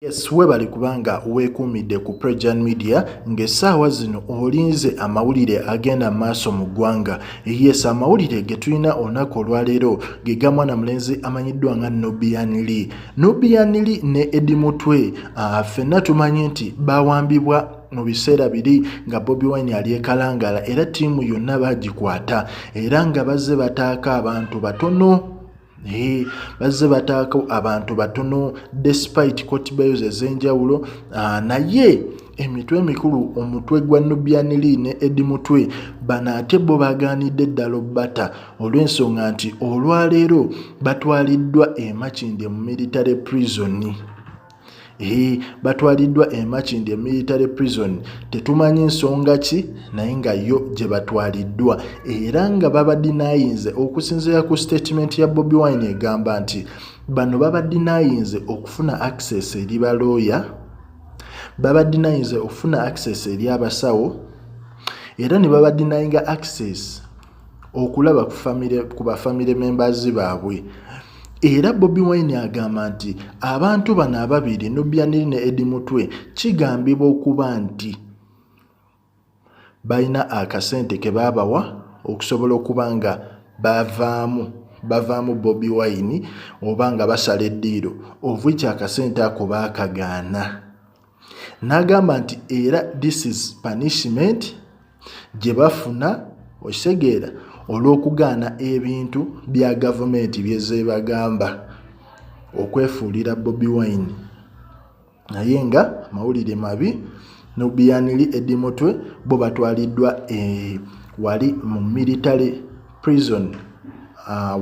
Yes, webale kubanga weekuumidde ku Prejan Media ng'essaawa zino olinze amawulire agenda maaso mu ggwanga. Yes, amawulire ge tulina olunaku olwaleero ge ga mwana mulenzi amanyiddwa nga Nubian Lee. Nubian Lee ne Eddie Mutwe ffenna tumanyi nti bawambibwa mu biseera biri nga Bobi Wine ali e Kalangala, era ttiimu yonna bagikwata era nga bazze bataako abantu batono. Bazze bataako abantu batono despite court bails ez'enjawulo, naye emitwe emikulu, omutwe gwa Nubian Lee ne Eddie Mutwe, bano ate bo bagaanidde ddala obbata olw'ensonga nti olwaleero batwaliddwa e Makindye mu military prison. Batwaliddwa e Makindye military prison, tetumanyi nsonga ki, naye nga yo gye batwaliddwa era nga babadenyinze. Okusinziira ku statement ya Bobi Wine egamba nti bano babadenyinze okufuna access eri balooya, babadenyinze okufuna access eri abasawo, era ne babadenyinga access okulaba ku ba family members baabwe. Era Bobi Wine agamba nti abantu bano ababiri, Nubian Lee ne Eddie Mutwe, kigambibwa okuba nti balina akasente ke baabawa okusobola okuba nga bavaamu Bobi Wine oba nga basala eddiiro, of which akasente ako baakagaana. N'agamba nti era this is punishment gye bafuna, okitegeera, olw'okugaana ebintu bya gavumenti byezeebagamba okwefuulira Bobi Wine. Naye nga mawulire mabi, Nubian Lee, Eddie Mutwe bo batwaliddwa wali mu military prison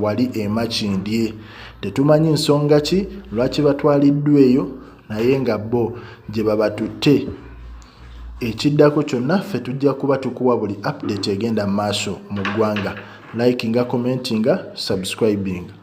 wali e Makindye. Tetumanyi nsonga ki lwaki batwaliddwa eyo, naye nga bo gye babatutte. Ekiddako kyonna ffe tujja kuba tukuwa buli update egenda mu maaso mu ggwanga. Likinga, commentinga, subscribinga.